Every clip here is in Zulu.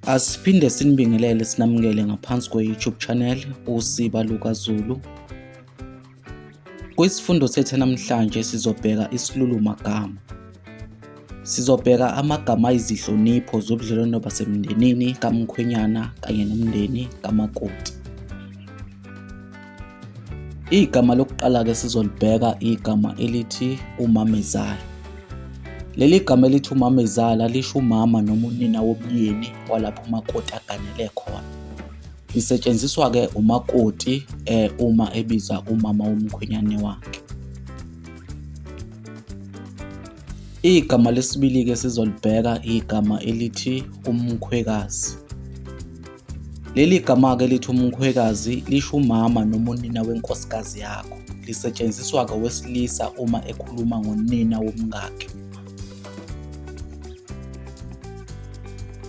Asiphinde sinibingelele sinamukele ngaphansi kwe-YouTube channel Usiba LukaZulu. Kwisifundo sethu namhlanje sizobheka isilulumagama. Sizobheka amagama ayizihlonipho zobudlelwano basemndenini kamkhwenyana kanye nomndeni kamakoti. Igama lokuqala-ke sizolibheka igama elithi umamezala. Leli gama elithi umamezala lisho umama noma unina womyeni walapho umakoti aganele khona. Lisetshenziswa-ke umakoti uma ebiza umama womkhwenyane wakhe. Igama lesibili-ke sizolibheka igama elithi umkhwekazi. Leli gama-ke elithi umkhwekazi lisho umama noma unina wenkosikazi yakho. Lisetshenziswa-ke owesilisa uma ekhuluma ngonina womkakhe.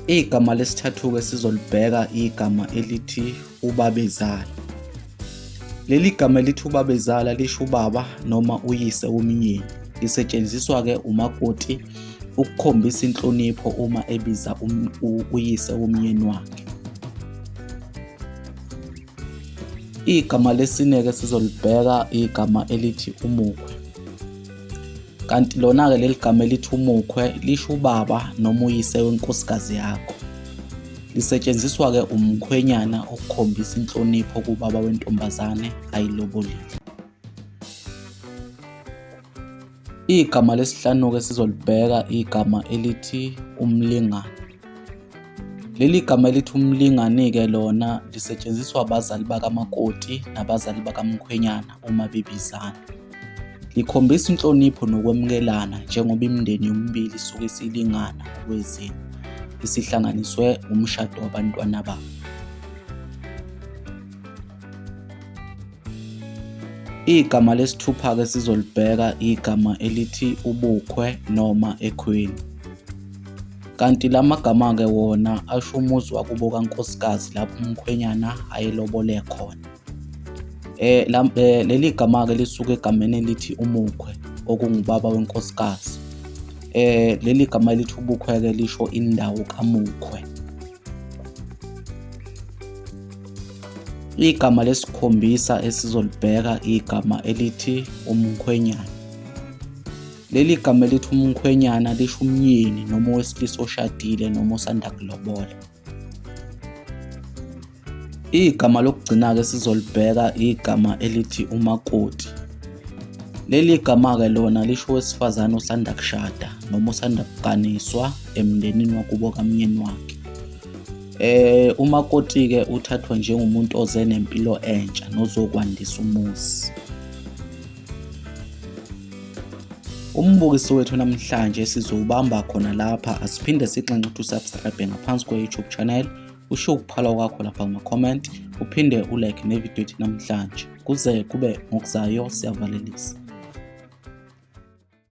Igama lesithathu-ke sizolibheka igama elithi ubabezala. Leli gama elithi ubabezala lisho ubaba noma uyise womyeni. Lisetshenziswa-ke umakoti ukukhombisa inhlonipho uma ebiza uyise womyeni wakhe. Igama lesine-ke sizolibheka igama elithi umukhwe. Kanti lona-ke leli gama elithi umukhwe lisho ubaba noma uyise wenkosikazi yakho. Lisetshenziswa-ke umkhwenyana ukukhombisa inhlonipho kubaba wentombazane ayilobolile. Igama lesihlanu-ke sizolibheka igama elithi umlingani. Leli gama elithi umlingani-ke lona lisetshenziswa abazali bakamakoti nabazali bakamkhwenyana uma bebizana. Likhombisa inhlonipho nokwemukelana njengoba imindeni yomibili isuke isilingana ngokwezinga, isihlanganiswe umshado wabantwana babo. Igama lesithupha-ke sizolibheka igama elithi ubukhwe noma ekhweni. Kanti la magama-ke wona asho umuzi wakubo kankosikazi lapho umkhwenyana ayelobole khona. Leli gama-ke lisuka egameni elithi umukhwe okungubaba wenkosikazi. Leli gama elithi ubukhwe-ke lisho indawo kamukhwe. Igama lesikhombisa esizolibheka igama elithi umkhwenyana. Leli gama elithi umkhwenyana lisho umyeni noma owesilisa oshadile noma osanda kulobola. Igama lokugcina-ke sizolibheka igama elithi umakoti. Leli gama-ke lona lisho owesifazane osanda kushada noma osanda kuganiswa emndenini wakubo kamyeni wakhe. Umakoti-ke uthathwa njengomuntu oze nempilo entsha nozokwandisa umuzi. Umbukiso wethu namhlanje sizowubamba khona lapha. Asiphinde sixenxe ukuthi usubscribe ngaphansi kwe-YouTube channel, ushiye ukuphala kwakho lapha kuma-comment, uphinde ulike nevidiyo yethu namhlanje. Kuze kube ngokuzayo, siyavalelisa.